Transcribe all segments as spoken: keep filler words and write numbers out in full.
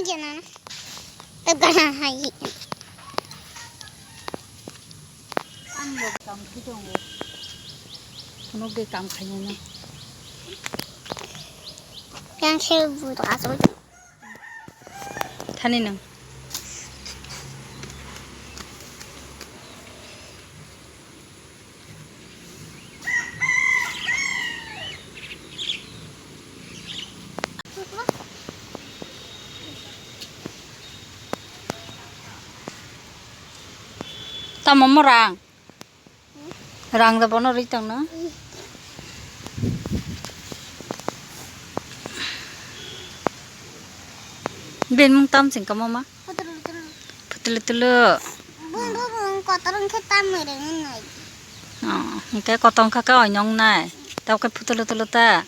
Gana. Gana hai. Ang bo kam khai tongo. Phunuk de kam khainani. Yang se bu da so. Thani nang. Tamo mo rang? Rang da bono ri tong no? Ben mung tam sing kamo ma? Putulu tulu. Putulu tulu. Bung bung bung kotor wngkhe tamwi rwngnai. Oh, hingke kotong kha khe oinong nai. Tabo khe putulu tulu ta.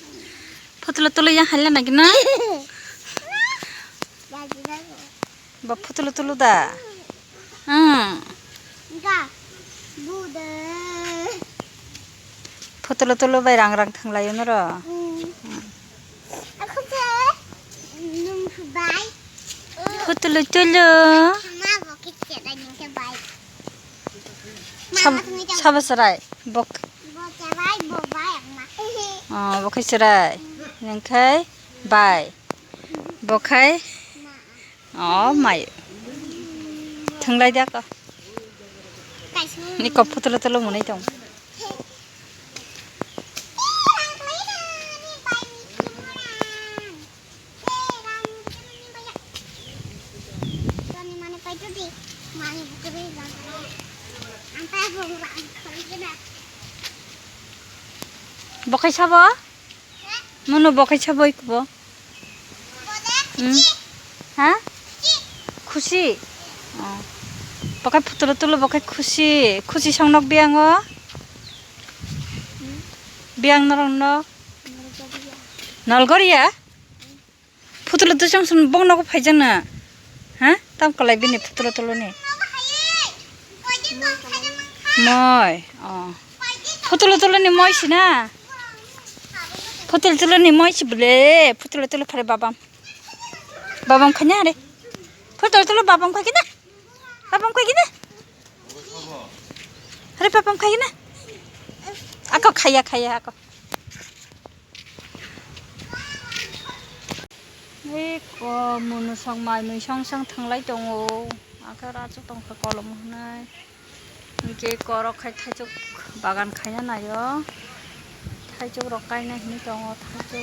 Putulu tulu yang haila nai gina. Ba putulu tulu da. Hmm. Ga. Bu de. Putulu tulu bai rang rang thanglai noro. Hmm. Aku se nung bai. Putulu tulu. Ma bo kit kit ani ke bai. Sab-, sabo chwrai? Bok. Bo chwrai, bo bai, ma. Oh, bo khai chwrai. Nang khai bai. Bo khai? Ma. Oh, mai. Thanglai da ko. Kaisung. Ni kop putulu tulu mwnai tong. Bokai sabo? Mono bokai sabo ikubo? Hmm? Ha? Khusi? Oh. Bokai putulu tulu bokai khusi. Khusi song nok biyango? Biyang norong nok? Nalgoria? Putulu tulu song song bong nogo phaijana. Ha? Tam kalai bini putulu tulu ni. Moi. Oh. Putulu tulu ni moi sina. Putulu tulu ni moi si bole. Putulu tulu phare babam. Babam khanya re. Putulu tulu babam khagina. Babam khagina. Are babam khagina. Ako khaya khaya ako. Eko munusok mai mui song song thanglai tongo. Akhe rachu tongkha kolom hwnai. Hingke korok khai thaichuk bagan khaina naio. Thaichuk rok kainai hwnwi tongo, thaichuk.